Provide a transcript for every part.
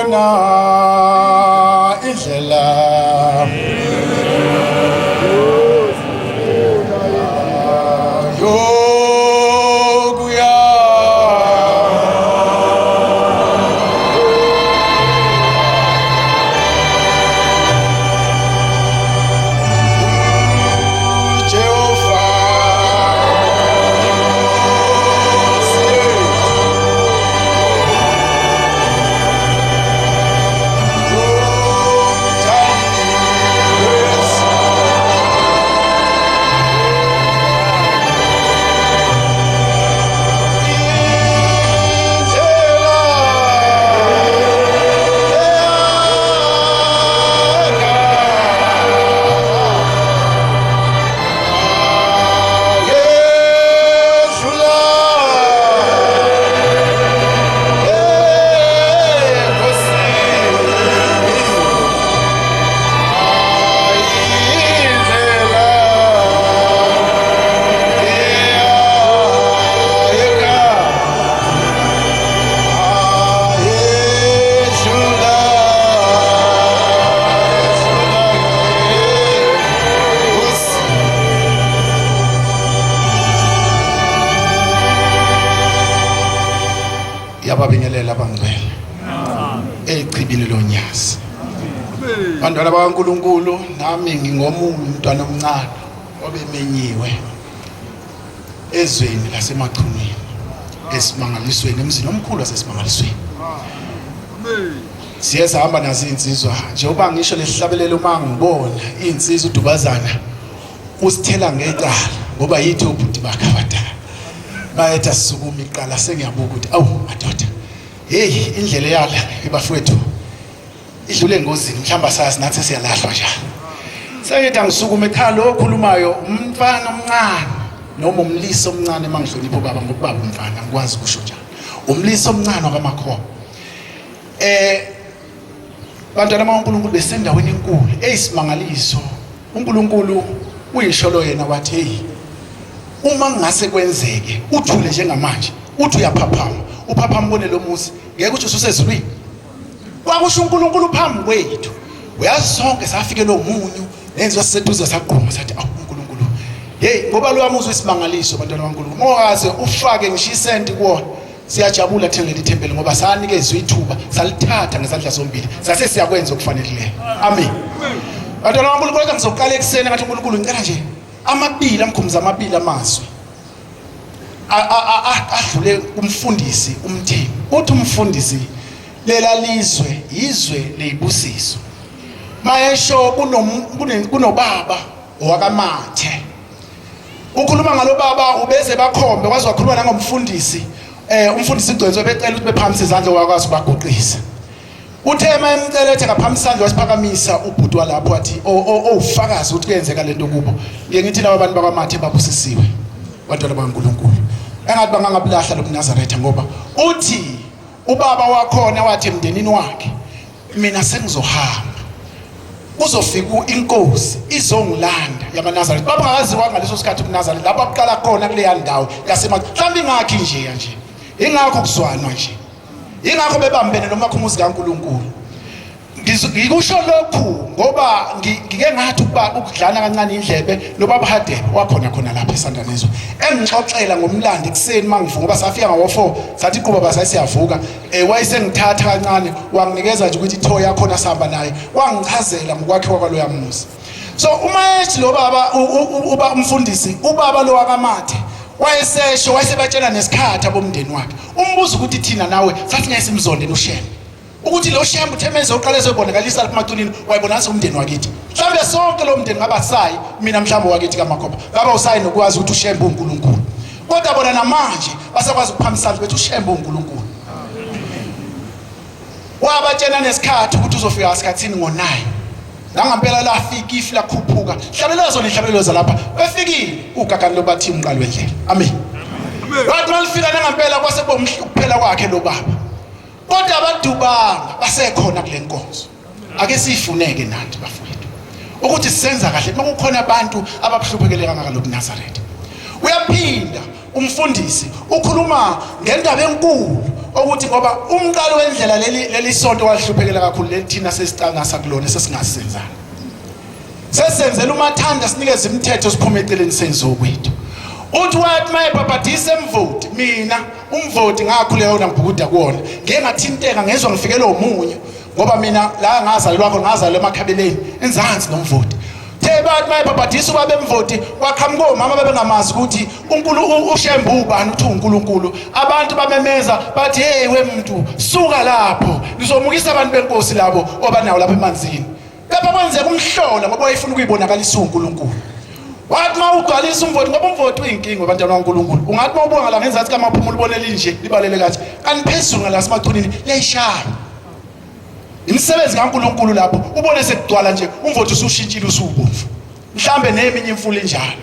Ngiyayibona indlela. Yokuya. Jehova Nkosi yethu. Yababingelela abangcwele echibini lonyazi, bantwana bakaNkulunkulu. Nami ngingomunye umntwana omncane obemenyiwe ezweni laseMachunwini, eSimangalisweni, emzini omkhulu waseSimangalisweni. Siye sahamba nazo iy'nsizwa, njengoba ngisho lesihlabelelo, uma ngibona iy'nsizwa uDubazana usithela ngecala ngoba yithi obhuti bakhe abadala bayethi asisukume iqala. Sengiyabuka ukuthi awu madoda, heyi, indlela eyala ebafowethu idlule engozini, mhlawumbe asazi nathi siyalahlwa njalo. Sengithi angisukume, cha, lo okhulumayo umfana omncane noma umlisa omncane, uma ngihlonipha ubaba ngokubaba umfana, angikwazi ukusho njalo, umlisa omncane wakaMakhoba. Bantwana bakaNkulunkulu, besendaweni enkulu eyisimangaliso. UNkulunkulu uyisholo yena wathi, hey, uma ngase kwenzeke uthule njengamanje, uthi uyaphaphama, uphaphama ubone lo muzi, ngeke uthi ususezulwini. Kwakusho uNkulunkulu phambi kwethu. Uyazi, sonke safikelwa umunyu nenziwa siseduze, sagquma sathi, awu uNkulunkulu, hey, ngoba lo wamuzwa isimangaliso. Bantwana baNkulunkulu, mongaze ufake ngisho isenti kuwona. Siyajabula thina leli thempeli ngoba sanikezwa ithuba, salithatha ngezandla zombili, sase siyakwenza okufanelekileyo. Amen. Bantwana baNkulunkulu, kodwa ngizoqala ekuseni ngathi, uNkulunkulu, ngicela nje amabili amkhumza amabili amazwi adlule kumfundisi uMthembu. Uthi umfundisi lela lizwe izwe leyibusiso. Mayesho kunobaba owakaMathe, ukhuluma ngalo baba, ubeze bakhombe, waze wakhuluma nangomfundisi, umfundisi Gcwenso, becela ukuthi bephakamisa izandla, wakwazi ubaguqisa. Uthe uma emcela ethi akaphakamisa isandla, wasiphakamisa ubhuti walapho, wathi owufakazi ukuthi kuyenzeka lento kubo. Ngike ngithi laba bantu bakwaMathe babusisiwe, bantwana bakaNkulunkulu, engathi bangangabulahla lobuNazaretha, ngoba uthi ubaba wakhona wathi emndenini wakhe, mina sengizohamba, kuzofika inkosi izongilanda yamaNazaretha. Babungaziwa ngaleso sikhathi ubuNazaretha lapho aqala khona kuleya ndawo yasema, mhlawumbe ingakhi nje nje, ingakho kuzwanwa nje, ingakho bebambene nomakhumuzi kaNkulunkulu. Ngikusho lokhu ngoba ngike ngathi ukuba ukudlana kancane indlebe nobaba Hadebe wakhona khona lapha eSandanezwe, engixoxela ngomlando ekuseni mangivuka, ngoba safika ngawo-4, sathi quba basa siyavuka. Wayesengithatha kancane, wanginikeza nje ukuthi itho yakhona, sihamba naye, wangichazela ngokwakhiwa kwaloya muzi. So uma ethi lo baba, uba umfundisi, ubaba lo wakaMathe, wayesesho, wayesebatshela nesikhathi abomndeni wakhe. Umbuzo ukuthi thina nawe sathi ngeke simzonde noShembe, ukuthi lo Shembe uthe meze uqale ezobonakalisa lapha emacunini, wayibonakalisa umndeni wakithi. Mhlawumbe sonke lo mndeni ngaba sayi, mina mhlawumbe wakithi kaMakhoba ngaba usayi nokwazi ukuthi uShembe uNkulunkulu, kodwa bona namanje basakwazi ukuphamisa bethi uShembe uNkulunkulu. Wabatshena nesikhathi ukuthi uzofika esikhathini ngo-9. Nangampela lafika ifu, lakhuphuka, hlabelelo zona ihlabelelo zalapha, befikile ugagani lobathi umqali wendlela. Amen. Wathi malifika nangampela kwase kuba ukuphela kwakhe lo baba, kodwa abadubanga basekhona kule nkonzo. Ake siyifuneke nathi bafowethu ukuthi sisenza kahle uma kukhona abantu abahluphekele kangaka lobuNazaretha. Uyaphinda umfundisi ukhuluma ngendaba enkulu. Okuthi ngoba umqalo wendlela leli leli sonto wahluphekela kakhulu leli thina sesicanga sakulona sesingasenzani. Sesenzela umathanda sinikeze imithetho siphume eceleni senze okwethu. Uthi wathi mayebhabhadisa emvoti mina umvoti ngakhuleka wona ngibhukuda kuwona ngeke ngathinteka ngezwa ngifikelwa umunyu ngoba mina la ngazalelwa khona ngazalelwa emakhabeleni enzansi nomvoti the bathi mayebhabhadisa ubaba emvoti kwaqhamuka omama babengamazi ukuthi uNkulu uShembe ubani uthi uNkulunkulu abantu bamemeza bathi hey we muntu suka lapho nizomukisa abantu benkosi labo obanawo lapha emanzini Kepha kwenzeka umhlola ngoba wayefuna ukuyibonakalisa uNkulunkulu. Wathi uma ugcwalisa umvoti ngoba umvoti uyinkinga abantwana kaNkulunkulu. Ungathi uma ubuka ngala ngenzansi kamaphumulo ubone linje libalele kathi kanti phezulu ngala simachunini liyayishaya. Imisebenzi kaNkulunkulu lapho ubone sekugcwala nje umvoti usushintshile usubomvu. Mhlambe neminye imfula injalo.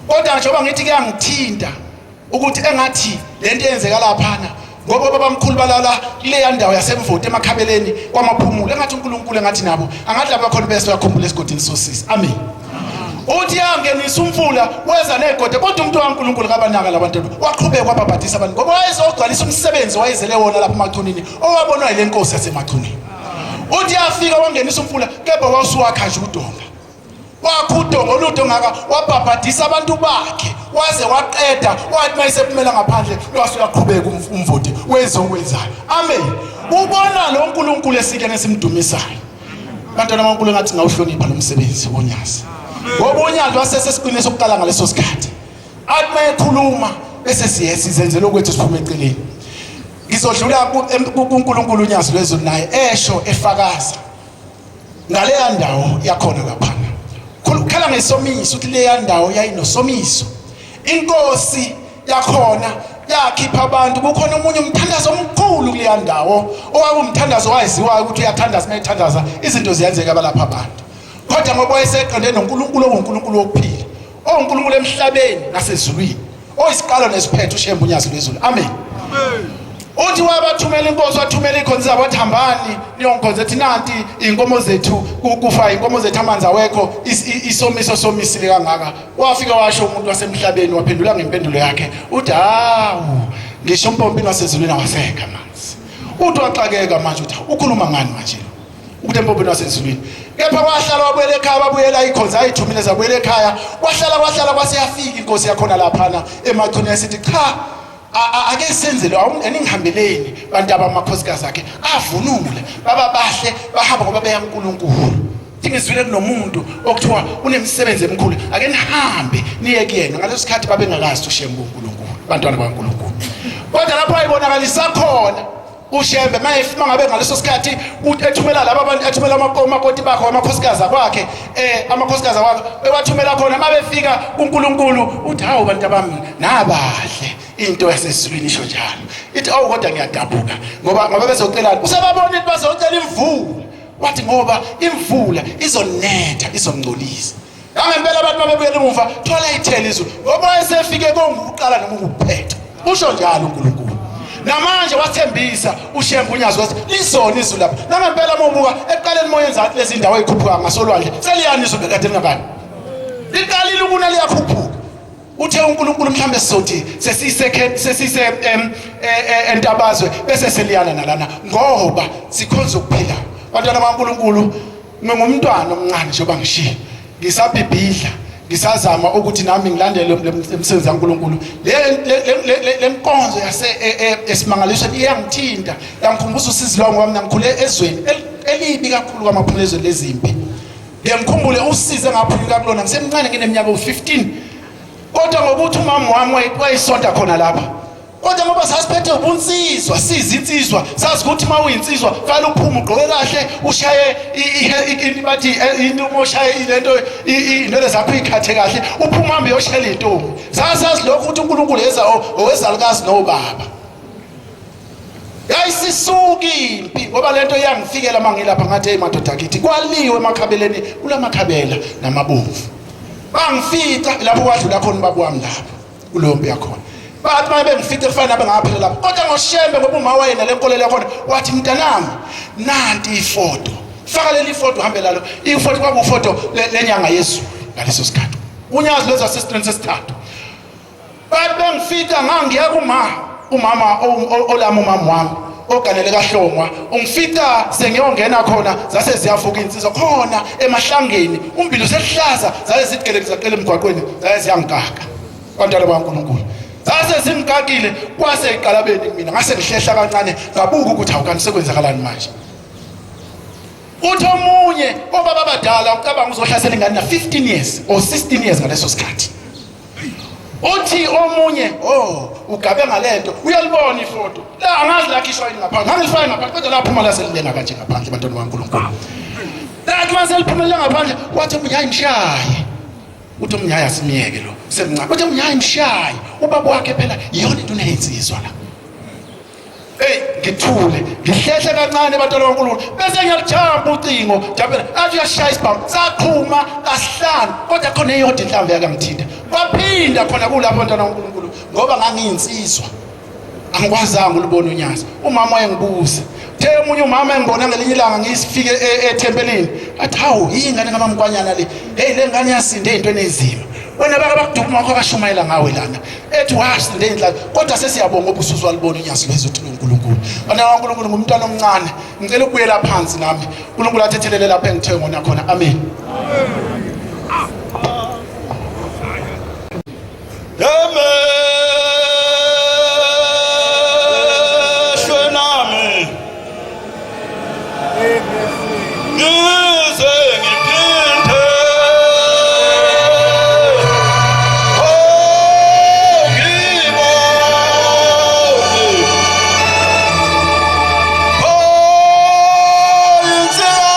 Kodwa njengoba ngithi kuyangithinta ukuthi engathi lento eyenzeka laphana ngoba babamkhulu balala kuleya ndawo yasemvoti emakhabeleni kwamaphumulo engathi uNkulunkulu engathi nabo angathi laba khona bese uyakhumbula esigodini sosisi amen uthi yangenisa umfula weza negode kodwa umuntu kaNkulunkulu kabanaka labantu waqhubeka wabhabhadisa abantu ngoba wayezogcwalisa umsebenzi wayezele wona lapha emachunini owabonwa yile nkosi yasemachunini uthi yafika wangenisa umfula kepha wawusuwakha nje udonga Wakha udonga olude ongaka wabhabhadisa abantu bakhe waze waqeda wathi mayisephumela ngaphandle lwase uyaqhubeka umvoti wenze okwenzayo. Amen. Ubona lo nkulunkulu esike nesimdumisayo. Bantwana baNkulunkulu ngathi ngawuhlonipha lo msebenzi wonyazi. Ngoba unyazi lwasesesiqine sokuqala ngaleso sikhathi. Athi mayekhuluma bese siye sizenzela okwethu siphume eceleni. Ngizodlula kuNkulunkulu unyazi lwezulu naye esho efakaza. Ngaleya ndawo yakhona laphana khala ngesomiso ukuthi leya ndawo yayinosomiso inkosi yakhona yakhipha abantu kukhona omunye umthandazo omkhulu kuleya ndawo owawumthandazo waziwayo ukuthi uyathandaza uma ethandaza izinto ziyenzeka balapha abantu kodwa ngoba wayeseqonde noNkulunkulu onguNkulunkulu wokuphila onguNkulunkulu emhlabeni nasezulwini oyisiqalo nesiphetho uShembe unyazi lwezulu amen uthi wabathumela inkosi wathumela ikhonzi zabo wathi hambani niyongikhonza ethi nanti iy'nkomo zethu kufa iy'nkomo zethu amanzi awekho isomiso somisile kangaka wafika washo umuntu wasemhlabeni waphendula ngempendulo yakhe uthi hawu ngisho umpompini wasezulwini awasekho amanzi uthi waxakeka manje uthi ukhuluma ngani manje ukuthi empompini wasezulwini kepha kwahlala wabuyela ekhaya babuyela ikhonzi ayithumile zabuyela ekhaya kwahlala kwahlala kwaseyafika inkosi yakhona laphana emachuneni esithi cha ake senze lo aningihambeleni bantu abamakhosikazi akhe avunule baba bahle bahamba ngoba beya uNkulunkulu ngizwile kunomuntu okuthiwa unemisebenzi emikhulu ake nihambe niye kuyena ngaleso sikhathi babengakazi uShembe uNkulunkulu bantwana bakaNkulunkulu kodwa lapho ayibonakalisa khona uShembe mayefuma ngabe ngaleso sikhathi ethumela laba abantu ethumela amakoti bakhe amakhosikazi akwakhe eh amakhosikazi akwakhe ewathumela khona mabefika kuNkulunkulu uthi hawu bantu abami nabahle into yasezulwini isho njalo ithi awu kodwa ngiyadabuka ngoba ngoba bezocela usebabona ukuthi bazocela imvula wathi ngoba imvula izonetha izongcolisa Nangempela abantu babebuyela emuva thola ithele izulu ngoba wayesefike kongukuqala noma ukuphetha. Usho njalo uNkulunkulu. Namanje wathembisa uShembe unyazi wathi lizona izulu lapha. Nangempela uma ubuka ekuqaleni moya enzathi lezi ndawo ezikhuphuka ngasolwandle seliyani izulu bekade lingakani. Liqalile ukuna liyakhuphuka. Uthe uNkulunkulu mhlambe sizothi sesise sesise e, entabazwe bese seliyana nalana ngoba sikhonza ukuphila. Bantwana baNkulunkulu Ngingumntwana omncane njengoba ngishiya ngisabhibhidla ngisazama ukuthi nami ngilandele umsebenzi kaNkulunkulu le le nkonzo yase e, e, esimangalisweni iyangithinta yangikhumbuza usizi lwami ngoba mina ngikhule ezweni elibi kakhulu kwamaphumulo ezweni lezimpi ngiyangikhumbule usizi engaphunyuka kulona ngisemncane ngineminyaka u-15 kodwa ngokuthi umama wami wayesonta khona lapha Kodwa ngoba sasiphethe ubunsizwa sizinsizwa sazi ukuthi uma uyinsizwa fanele uphume ugqoke kahle ushaye bathi eh, into uma ushaye lento inwele zakho uyikhathe kahle uphume uhambe uyoshela intombi sasazi lokho ukuthi uNkulunkulu eza owezalukazi nobaba yayisisuka impi ngoba lento iyangifikela uma ngilapha ngathi hey madoda akithi kwaliwe emakhabeleni kulamakhabela namabomvu bangifica lapho kwadlula khona ubaba wami lapho kuleyo mpi yakhona bathi uma bengifice kufanele abe ngaphela lapho kodwa ngoshembe ngoba uma wayena le nkolelo yakhona wathi mntanami nanti ifoto faka leli foto uhambe lalo ifoto kwakufoto lenyanga yezulu ngaleso sikhathi unyazi lweza sesitweni sesithathu bathi bengifica ngangiya kuma Umama olami, umama wami oganele kaHlongwa, ungifica sengiyongena khona, zase ziyavuka insizwa khona emahlangeni, umbili usehlaza, zaye zigele zaqela emgwaqweni, zaye ziyangikaka bantwana bakaNkulunkulu, zase zingikakile kwase iqalabeni mina, ngase ngihlehla kancane, ngabuka ukuthi hawu kanti sekwenzakalani manje. Uthi omunye obaba abadala ucabanga uzohlasela ingane na 15 years or 16 years ngaleso sikhathi. Uthi omunye, oh, ugabe ngalento, uyalibona ifoto la, angazi lakhishwa yini ngaphandle, ngangilifake ngaphandle kodwa laphuma laselilenga kanje ngaphandle, bantwana baNkulunkulu. Lathi mase liphumelela ngaphandle, wathi omunye hayi mshaye, uthi omunye hayi asimyeke lo semncane, uthi omunye hayi mshaye, ubaba wakhe phela iyona into uneyinsizwa la. Hey, ngithule ngihlehle kancane bantwana baNkulunkulu, bese ngiyalijamba ucingo jabela, athi uyashaya isibhamu, saqhuma kasihlanu, kodwa khona eyodwa inhlamvu yakangithinta, kwaphinda khona kulapho bantwana baNkulunkulu, ngoba ngangiyinsizwa angikwazanga ulubona unyazi. Umama wayengibuza, the omunye umama engibona ngelinye ilanga ngisifike ethempelini, athi hawu yingane kamamkwanyana le, hey le ngane yasinda ey'ntweni ey'nzima, wena bake bakuduma wakho akashumayela ngawe lana, ethi wasinda ey'nhlalo, kodwa sesiyabonga ngoba usuzwa libona unyazi lwezwe uNkulunkulu. Bana kaNkulunkulu, ngumntwana omncane, ngicela ukubuyela phansi nami, uNkulunkulu athethelele lapho engithe ngona khona. Amen. Emehlweni ami ngize ngiphinde, oh, ngibone, oh, insika.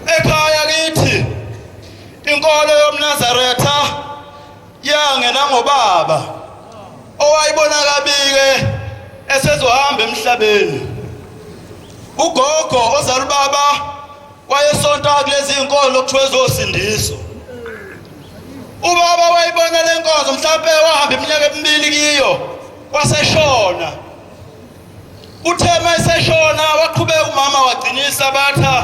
Ekhaya kithi inkolo yomNazaretha yangena ngobaba owayibona kabike esezohamba emhlabeni. Ugogo ozala ubaba wayesonta kulezi inkolo okuthiwa ezosindiso. Ubaba wayibona le nkonzo, mhlawumbe wahamba iminyaka emibili kiyo, waseshona. Uthe uma eseshona waqhubeka umama wagcina isabatha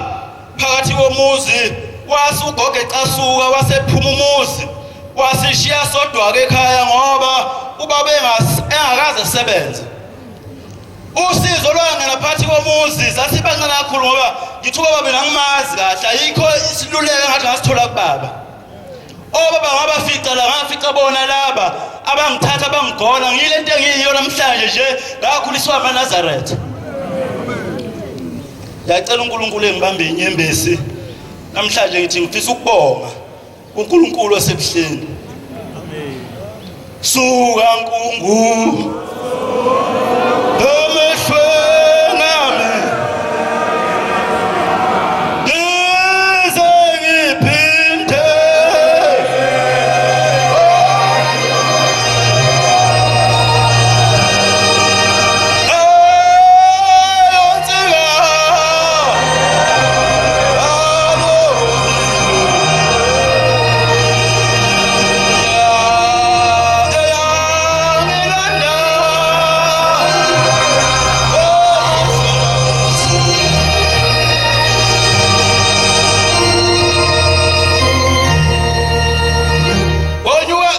phakathi komuzi, wase ugogo ecasuka wasephuma umuzi, wasishiya sodwa-ke ekhaya ngoba ubaba engakaze esebenze. Usizo lwangena phakathi komuzi, sasibancane kakhulu ngoba ngithi ubaba mina ngimazi kahle, ayikho isiluleko engathi ngasithola kubaba. Obaba ngabafica la, ngafica bona laba abangithatha bangigona, ngiyile nto engiyiyo namhlanje nje, ngakhuliswa amaNazaretha. Ngiyacela uNkulunkulu engibambe inyembezi namhlanje, ngithi ngifisa ukubonga uNkulunkulu osebuhleni. Suka nkungu emehlweni ami, ngize ngiphinde. Eyonsika.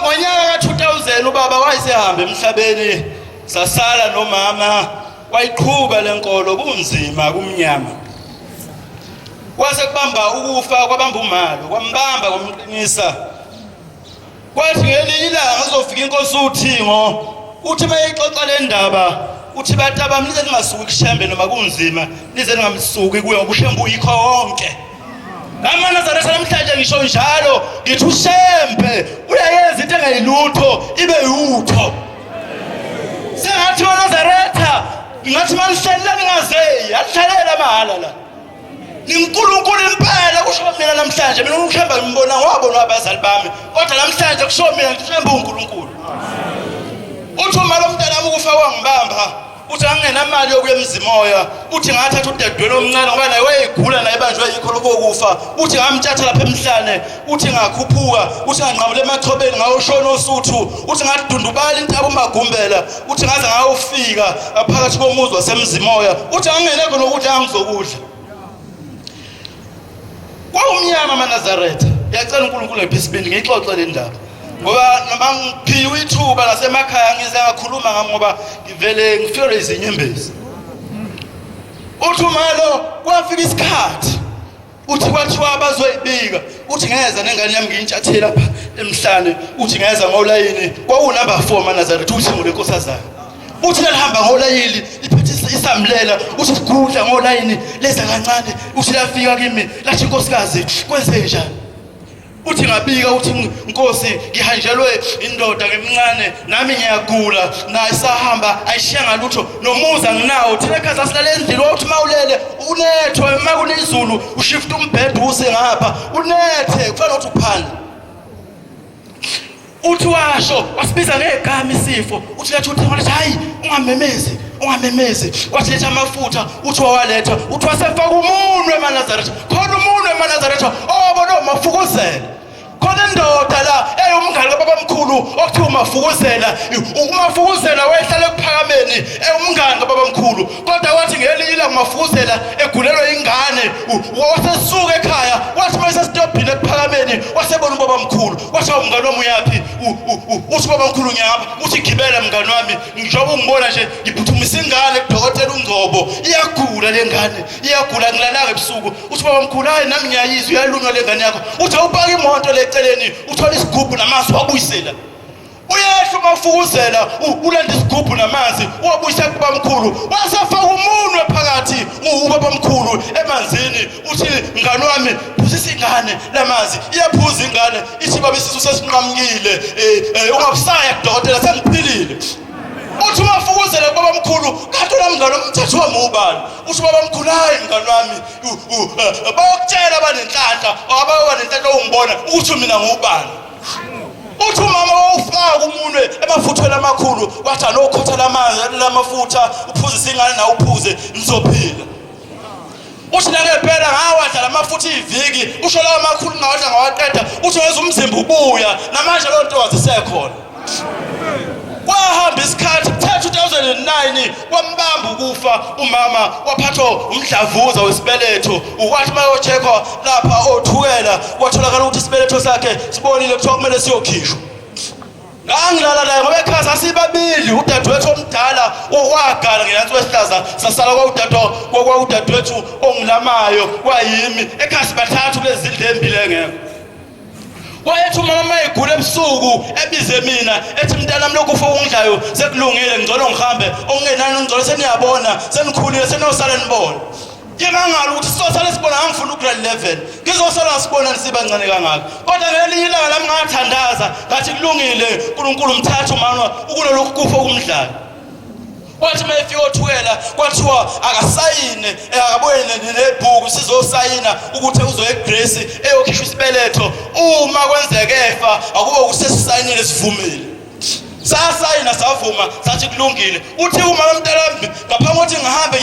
Ngonyaka ka-2000 ubaba wayesehambe emhlabeni, sasala nomama. Wayiqhuba lenkolo kunzima kumnyama. Kwase kubamba ukufa kwabamba umalo, kwambamba kwamqinisa. Kwathi ngelinye ilanga kuzofika inkosi uThingo, uthi mayixoxa le ndaba, uthi batabami nize ningasuki kuShembe noma kunzima, nize ningamsuki kuye ngoba uShembe uyikho wonke. NgamaNazaretha namhlanje ngisho njalo, ngithi uShembe uyayenza into engayilutho ibe yutho. Sengathi maNazaretha ngathi manihlelele ningazeyi, anihlalele amahhala la. NinguNkulunkulu impela kusho mina namhlanje mina uShembe ngimbona ngwabona abazali bami kodwa namhlanje kusho mina ngithi uShembe uNkulunkulu. Uthi uma lo mntanami ukufa kwangibamba uthi angingenamali yokuya emzimoya uthi ngathatha udadewenu omncane ngoba naye wayegula naye banjwe yikho lokho kufa uthi ngamtshatha lapha emhlane uthi ngakhuphuka uthi nganqamula emachobeni ngayoshona osuthu uthi ngadundubala intaba umagumbela uthi ngaze ngayofika phakathi komuzi wasemzimoya uthi angingenekho nokuthi angizokudla Kwawumnyama amaNazaretha. Ngiyacela uNkulunkulu ngiphe isibindi ngiyixoxe le ndaba. Ngoba noma ngiphiwe ithuba lasemakhaya ngize ngakhuluma ngami ngoba ngivele ngifikelwe izinyembezi. Uthi umalo kwafika isikhathi uthi kwathiwa bazoyibika uthi ngeza nengane yami ngiyintshathile lapha emhlane uthi ngeza ngolayini kwakunumber 4 manazaretha uthi ngolenkosazana uthi lalihamba ngolayini liphethe isambulela uthi sigudla ngolayini leza kancane uthi lafika kimi lathi inkosikazi kwenze njani uthi ngabika uthi nkosi ngihanjelwe indoda ngimncane nami ngiyagula naye sahamba ayishiya ngalutho nomuzi anginawo thina ekhaya sasilale endlini wawuthi uma ulele unethwe uma kunezulu ushifta umbhede use ngapha unethe kufanele ukuthi uphandle Uthi washo wasibiza ngegama isifo uthi letha uthengo lethi hayi ungamemezi ungamemezi wathi letha amafutha uthi wawaletha uthi wasefaka umunwe emaNazaretha khona umunwe emaNazaretha owabona umafukuzela khona indoda la eyumngane kababamkhulu okuthiwa umafukuzela umafukuzela wayehlala ekuphakameni ewumngane kababamkhulu kodwa wathi ngelinye ilanga umafukuzela egulelwa ingane wasesuka ekhaya wathi uma esesitobhini ekuphakameni wasebona ubabamkhulu wathi awu mngane wami uyaphi uthi ubabamkhulu ngiyahamba uthi gibela mngane wami njengoba ungibona nje ngiphuthumisa ingane kudokotela ungcobo iyagula le ngane iyagula ngilalanga ebusuku uthi ubabamkhulu hayi nami ngiyayizwa iyalunywa le ngane yakho uthi awupake imoto le eceleni uthole isigubhu namanzi wabuyisela Uyehla umafukuzela ulanda isigubhu namanzi uwabuyisa kubamkhulu wasefaka umunwe phakathi ubabamkhulu emanzini uthi mngani wami phuzisa ingane lamanzi iyaphuza ingane ithi baba isisu sesinqamukile eh, eh, ungabusaya kudokotela sengiphilile uthi umafukuzela kubabamkhulu kanti olamngane umthetho wami ubani uthi babamkhulu hayi mngani wami eh, bayokutshela abanenhlanhla abayoba nenhlanhla ungibona ukuthi mina ngubani uthi umama wawufaka umunwe emafuthweni amakhulu wathi anokhotha lamanzi lamafutha uphuzise ingane nawe uphuze nizophila uthi nangempela ngawadla lamafutha iviki usho lawa makhulu ngawadla ngawaqeda uthi weza umzimba ubuya namanje loo nto wazisekhona kwahamba isikhathi kuthe 2009 kwambamba ukufa umama waphathwa umdlavuza wesibeletho wathi mayocheckwa lapha othukela kwatholakala ukuthi isibeletho sakhe sibonile kuthiwa kumele siyokhishwa ngangilala naye ngoba ekhaya sasibabili udadewethu omdala wagala ngenansi wesihlaza sasala kwawudadewethu ongilamayo kwayimi ekhaya sibathathu kulezi zindlu embili engekho Wayethi umama uma egula ebusuku ebize mina ethi mntanami lokhu ufa okungidlayo sekulungile ngcono ngihambe okungenani ngcono seniyabona senikhulile senosala nibona. Ngimangala ukuthi sisosala sibona ngangifunda ugrade 11 ngizosala sibona nisibancane kangaka kodwa ngelinye ilanga lami ngathandaza ngathi kulungile uNkulunkulu mthatha umama ukulolu kufa okumdlayo. Kwathi uma efika othukela kwathiwa akasayine eh, akabuye nebhuku sizosayina ukuthi uzoya eGrace eyokhishwa isibeletho uma kwenzeka efa akube kusesisayinile sivumile sasayina savuma sathi kulungile uthi uma lomntanami ngaphambi kokuthi ngihambe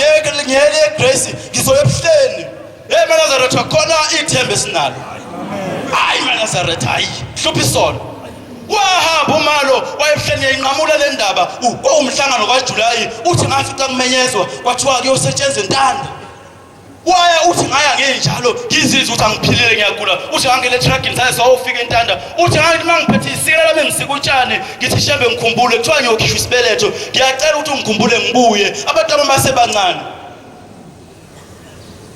ngiyele eGrace ngizoya ebuhleni Hey maNazaretha khona ithemba esinalo. Hayi maNazaretha hayi hlupha isono. Wahamba umalo wayehleni yayinqamula le ndaba kwawumhlangano kaJulayi uthi ngafica kumenyezwa kwathiwa kuyosetshenzwa intanda. Waya uthi ngaya nginjalo ngizizwa ukuthi angiphilile ngiyagula uthi ngangena etruckini saye sawufika entanda uthi ngathi uma ngiphethe isikela lami ngisika utshani ngithi shembe ngikhumbule kuthiwa ngiyokhishwa isibeletho ngiyacela ukuthi ungikhumbule ngibuye abantu abami basebancane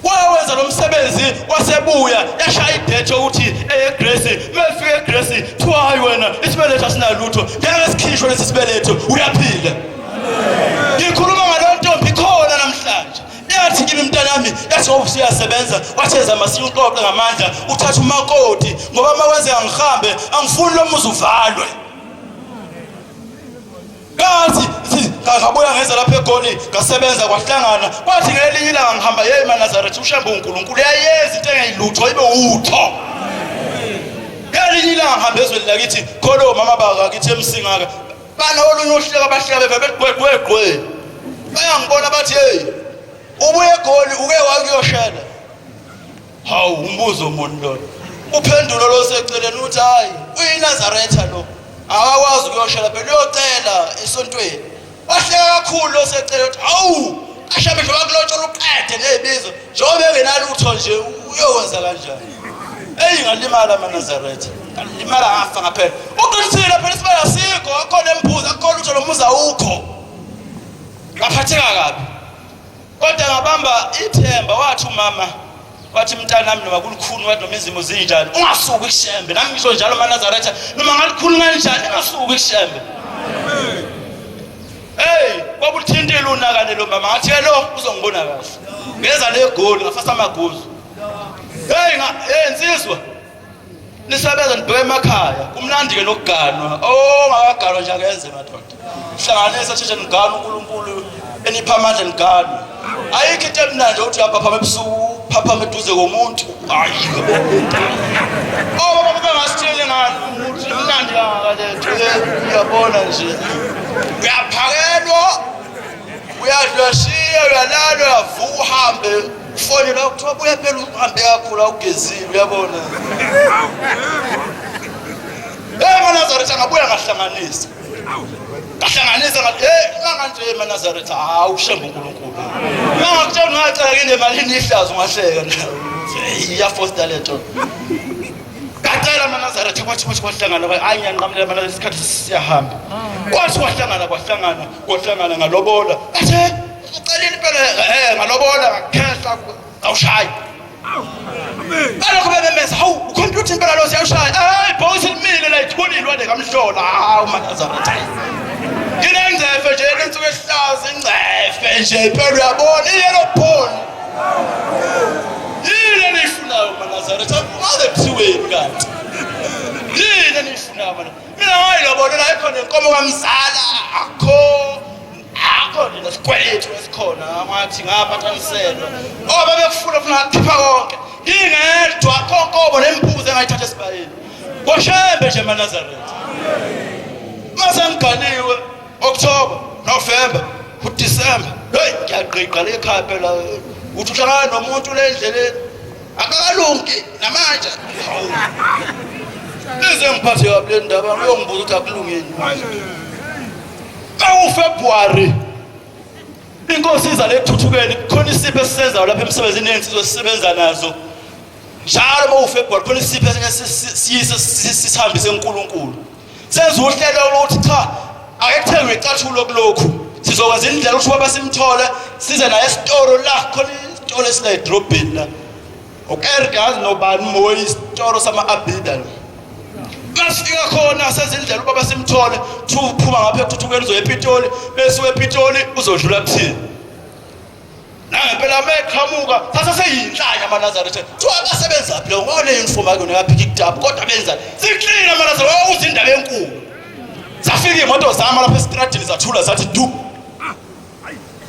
wawenza lo msebenzi wasebuya yashaya idethe ukuthi eyeGrace mefika eGrace kuthiwa hayi wena isibeletho asinalutho ngeke sikhishwe lesi sibeletho uyaphila ngikhuluma ngalo ntombi khona namhlanje Yathi kimi mntanami, yathi ngoba usuyasebenza, wathi yenza masinya uxoxe ngamandla, uthathe umakoti ngoba uma kwenzeka ngihambe, angifuni lo muzi uvalwe. Kathi ngabuya ngeza lapha eGoli ngasebenza kwahlangana kwathi ngelinye ilanga ngihamba yeyi maNazaretha uShembe uNkulunkulu uyayenza into engeyilutho ibe utho. Ngelinye ilanga ngihamba ezweni lakithi khona omama bakakithi eMsingaka Bana olunye uhleko abahleka beve bethi gwe gwe gwe. Bayangibona bathi hey ubuye eGoli uke wakuyoshela. Hawu umbuzo muni lona. Uphendulo lo seceleni uthi hayi uyiNazaretha lo. Akakwazi ukuyoshela phela uyocela esontweni. Wahleka kakhulu lo seceleni uthi hawu ashabe nje wakulotshola uqede nezibizo njengoba engenalutho nje uyokwenza kanjani. Eyi ngalimala amaNazaretha. Ngalimala ngafa ngaphela. Uqinisile phela isibaya asikho, akukho nembuzi, akukho lutho lo muzi awukho. Ngaphatheka kabi. Kodwa ngabamba ithemba wathi umama wathi mntanami noma kulukhuni wathi noma izimo zinjani ungasuki kushembe nami ngisho njalo maNazaretha noma ngalikhulu kanjani ungasuki kushembe Hey kwakuthintile unakane lo mama ngathi lo uzongibona kahle ngeza negoli ngafasa amaguzu Hey nga hey nsizwa nisebenza nibheke emakhaya kumnandi ke nokuganwa oh ngakaganwa nje akenze madoda hlanganisa sheshe nigane uNkulunkulu enipha amandla niganwe ayikho into emnandi ukuthi uyaphaphama ebusuku phaphama eduze komuntu hayi oh baba bangasithini ngani ukuthi imnandi kangaka lento uyabona nje uyaphakelwa uyadlwashiya uyalala uyavuka uhambe ufonelwa kuthiwa buya phela uhambe kakhulu awugezile uyabona hey manazaretha ngabuya ngahlanganisa ngahlanganisa ngathi hey nganga nje manazaretha hawu ushembe uNkulunkulu ngangakutshela ngacela kini emalini ihlazo ungahleka hey iyafosta lento ngacela amanazaretha kwathi kwathi kwahlangana hayi ngiyanqamulela amanazaretha isikhathi siyahamba kwathi kwahlangana kwahlangana kwahlangana ngalobola athe ucelile impela eh ngalobola ngakhehla ngawushaya balokho bebemeza hawu ukhompyutha impela lo siyawushaya hayi ibhokisi limile la ithulile lwane kamhlola hawu manazaretha nginengcefe nje lensuku ehlaza ingcefe nje impela uyabona iyellow bone yini eniyifunayo manazaretha ungaze kuthiweni kanti yini eniyifunayo mana mina ngayilobona la ikhona inkomo kamzala akho akho nje nesikweletu esikhona ngathi ngaphathaniselwa oh babekufuna funa ngakhipha konke ngingedwa konkobo nembuzi engayithatha esibayeni koshembe nje manazaretha mase ngiganiwe October, November, uDecember. Hey, ngiyagqigqa le ekhaya phela. Uthi uhlangana nomuntu le endleleni. Akakalungi namanje. Hawu. Lize ngiphathe kabi le ndaba uyongibuza ukuthi akulungeni. KaFebruary inkosi iza lekuthuthukeni kukhona isipho esisenzayo lapha emsebenzini yensizwe esisebenza nazo njalo uma uFebruary khona isipho esiyise sisihambise kuNkulunkulu Senza uhlelo lokuthi cha ake kuthengwe icathulo kulokhu sizokwenza indlela ukuthi baba simthole size naye esitolo la khona isitolo esila edrobheni la ukergazi nobani moyi isitolo sama-abida lo masifika khona senza indlela ubaba simthole kuthiwa uphuma ngapha ekuthuthukeni uzoya epitoli bese uwepitoli uzodlula kuthini Nangempela meqhamuka sase seyinhlanya amaNazaretha. Kuthiwa basebenzaphi lo ngoba le uniform akuyona yaphika up kodwa benza siklina amaNazaretha wawuza indaba enkulu. Safika imoto zama lapha estradini zathula zathi du.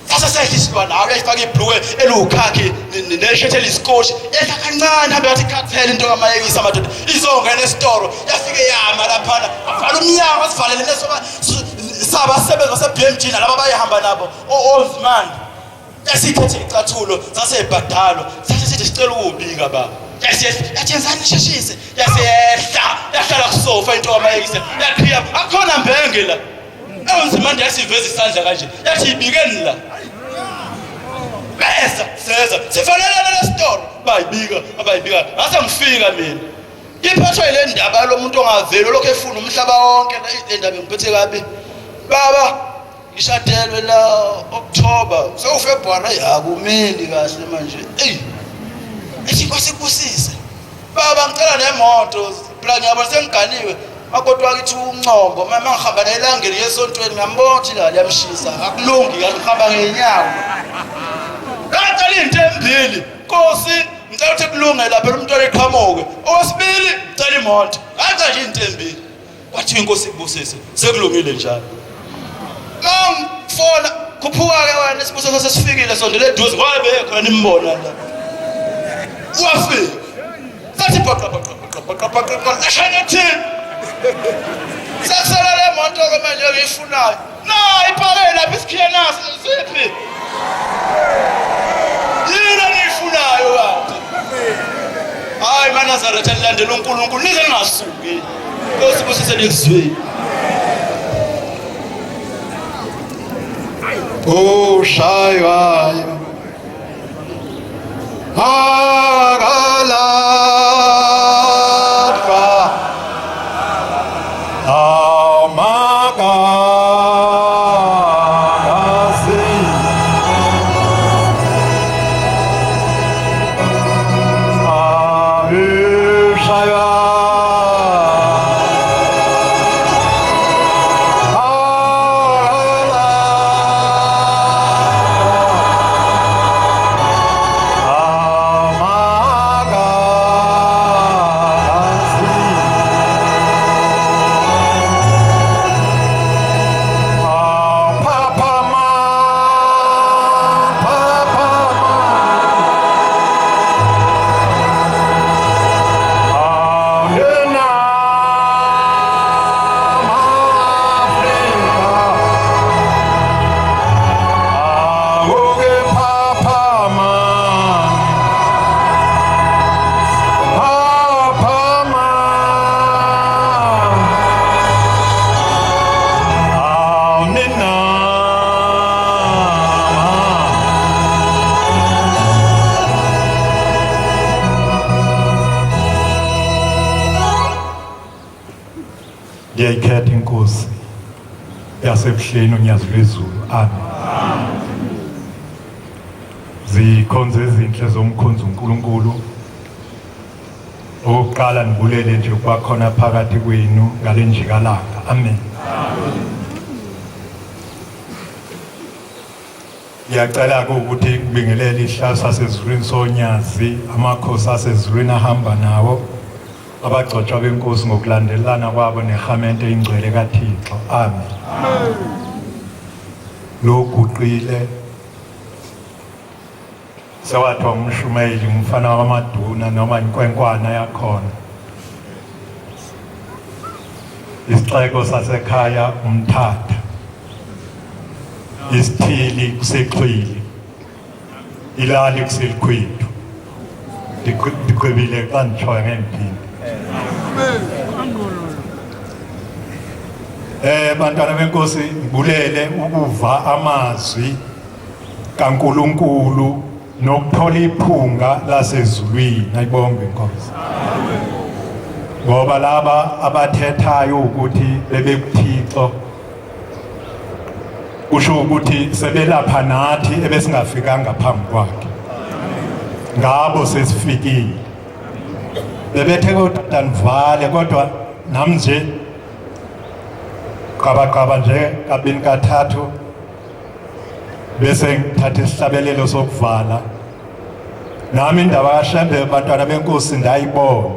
Sase sehla isilwane hawu yayifaka ibhluwe eliwukhakhi neshethi eliyiskoshi yehla kancane hambe yathi khathele into kamayekisa madoda izongena esitoro yafike yama laphana avala umnyango asivalele nesoba sabasebenzi base-BMG nalaba bayehamba nabo old man yasithethe icathulo sasebhadalwa sase sithi sicela ukubika baba yathi yenzani sheshise yasehla yahlala kusofa into kamayekise yaqhiya akukhona mbenge la ewunzimande yasiveza isandla kanje yathi ibikeni la Seza, seza. Sifanelana lesitolo. Bayibika, abayibika. Ngase ngifika mina. Iphathwa ile ndaba lomuntu ongaveli lokho efuna umhlaba wonke le ndaba ngiphethe kabi. Baba ngishadelwe la October sewuFebruary akumeli kahle manje. Ey. Ethi inkosi ikubusise. Baba ngicela nemoto phela ngiyabona sengiganiwe makoti wakithi uNcongo uma ngihamba naye elangeni yesontweni ngiyambona ukuthi la liyamshisa akulungi kanti ngihamba ngenyawo ngacela into embili nkosi ngicela ukuthi kulunge lapha umntwana eqhamuke okwesibili ngicela imoto ngacela nje into embili kwathiwa inkosi ikubusise sekulungile njalo mangifona khuphuka-ke wena isibusiso sesifikile sondela eduze ngoba bekhona nimbona la wafika sathi bhaqa bhaqa bhaqa bhaqa bhaqa bhaqa ashaya thini sasala le moto-ke manje engiyifunayo na ipake lapha isikhiye naso siphi yini eniyifunayo kanti hayi manazaretha nilandela unkulunkulu nize ningasuki nkosi busise nikuzwile oshaywayo akalahlwa amakasi abishaywa Ngiyayikhetha inkosi yasebuhleni unyazi lwezulu. Amen. Zikhonzo ezinhle zomkhonzi uNkulunkulu. Okokuqala ngibulele nje ukuba khona phakathi kwenu ngale njikalanga. Amen. Ngiyacela-ke ukuthi ngibingelele isihlalo sasezulwini sonyazi, amakhosi asezulwini ahamba nawo, abagcotshwa benkosi ngokulandelana kwabo nehamente ingcwele kaThixo. Amen. Lo guqile sewathiwa umshumayeli umfana wamaduna noma inkwenkwana yakhona. Isixeko sasekhaya umthatha. Isithili kusexhwili. Ilali kuselikhwethu. Ndiqwebile xa nditshoyo ngeke ndiphinde. Eh bantwana benkosi ngibulele ukuva amazwi kaNkuluNkulu nokuthola iphunga lasezulwini ayibonge inkosi ngoba laba abathethayo ukuthi bebekuthixo kusho ukuthi sebelapha nathi ebesingafikanga phambi kwakhe ngabo sesifikile bebethe kodwa nivale kodwa nami nje qabaqaba nje kabini kathathu bese ngithatha isihlabelelo sokuvala nami indaba kaShembe bantwana benkosi ndayibona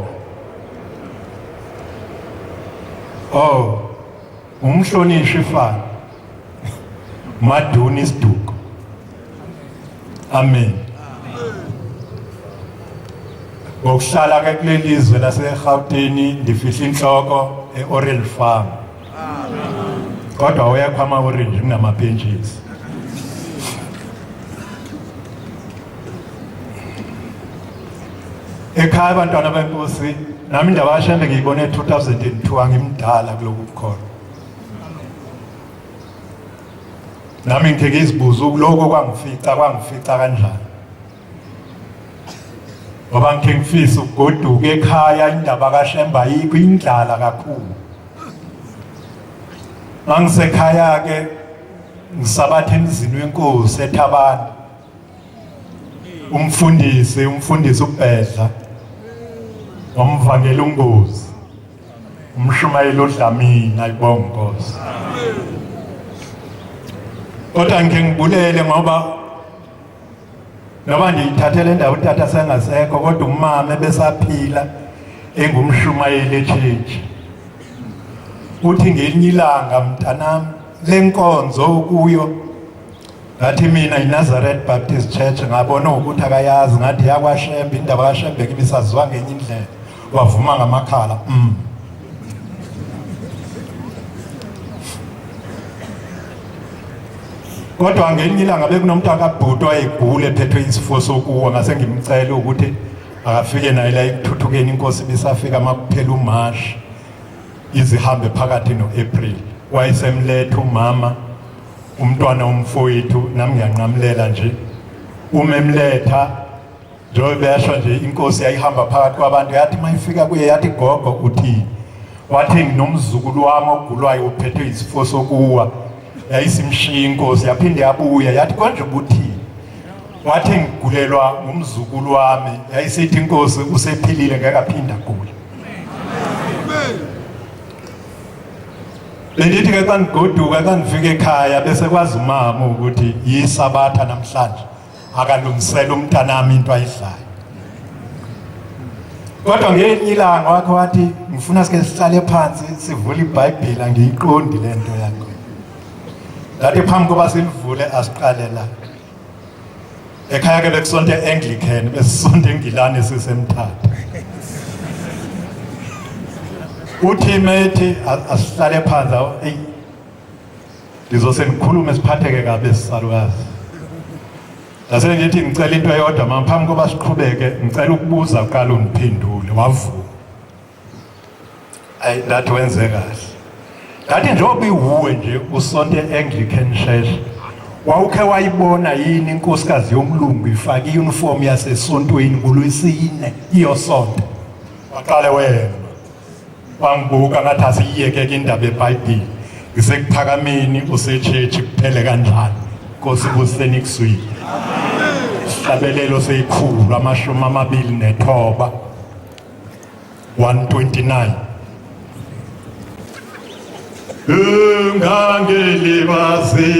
oh umhlonishwa ifana maduni isiduko amen ngokuhlala ke kuleli zwe laseGauteng ndifihla inhloko eOrange Farm kodwa awekho ama-orange kunamapentshisi ekhaya abantwana benkosi nami indaba kashembe ngiyibone 2002 angimdala kuloku kukhona nami ngithe ngizibuza kuloko kwangifica kwangifica kanjani. Ngoba ngikhe ngifisa ukugoduka ekhaya, indaba kaShembe ayikho, indlala kakhulu. Mangisekhaya ke ngisabatha emzini wenkosi eThabane. Umfundisi, umfundisi uBhedla. Nomvangeli uNgozi. Umshumayeli uDlamini, ayibonga Nkosi. Kodwa ngike ngibulele ngoba noma ngiyithathele indawo utata sengasekho, kodwa umama ebesaphila engumshumayeli echurch. Uthi ngelinye ilanga, mntanami, lenkonzo kuyo, ngathi mina iNazareth Baptist Church, ngabona ukuthi akayazi, ngathi yakwaShembe, indaba kaShembe kimi saziwa ngenye indlela. Wavuma ngamakhala. Kodwa ngelinye ilanga bekunomuntu akabhuti wayegula ephethwe isifo sokuwa, ngase ngimcela ukuthi akafike naye la ekuthuthukeni, inkosi ibisafika makuphela uMashi izihambe phakathi no-April. Wayesemletha umama umntwana umfowethu, nami ngiyanqamulela nje uma emletha, njengoba besho nje, inkosi yayihamba phakathi kwabantu, yathi mayifika kuye yathi, gogo uthini? Wathi, nginomzukulu wami ogulwayo uphethwe isifo sokuwa. Yayisimshiya inkosi, yaphinde yabuya, yathi, konje ubuthini? Wathi, ngigulelwa ngumzukulu wami. Yayisithi inkosi, usephilile, ngeke aphinde agule. Bendithi ke xa ndigoduka, xa ndifika ekhaya bese kwazi umama ukuthi yisabatha namhlanje, akalungisela umntanami into ayidlayo. Kodwa ngelinye ilanga wakhe wathi, ngifuna sike sihlale phansi sivule iBhayibheli, angiyiqondi le nto yakho. Ngathi, phambi koba silivule, asiqale la ekhaya ke. Bekusonto e-Anglican, besisonto eNgilane sisemthatha. Uthi methi asihlale phansi, eyi, ngizose ngikhulume siphatheke kabi esisalukazi. Ngase ngithi, ngicela into eyodwa mama, phambi koba siqhubeke ngicela ukubuza kuqala ungiphendule. Wavuma. Ayi, ndathi wenze kahle. Ngathi, njengoba iwuwe nje usonte e-Anglican Church, wawukhe wayibona yini inkosikazi yomlungu ifake i-uniform yasesontweni kulwesine iyosonta? Waqale wena wangibuka, ngathi asiyiyeke-ke indaba eBhayibheli, ngisekuphakameni use-church, kuphele kanjalo. Nkosi buseni kuswile. Isihlabelelo 129, 129. Ungangilibazi.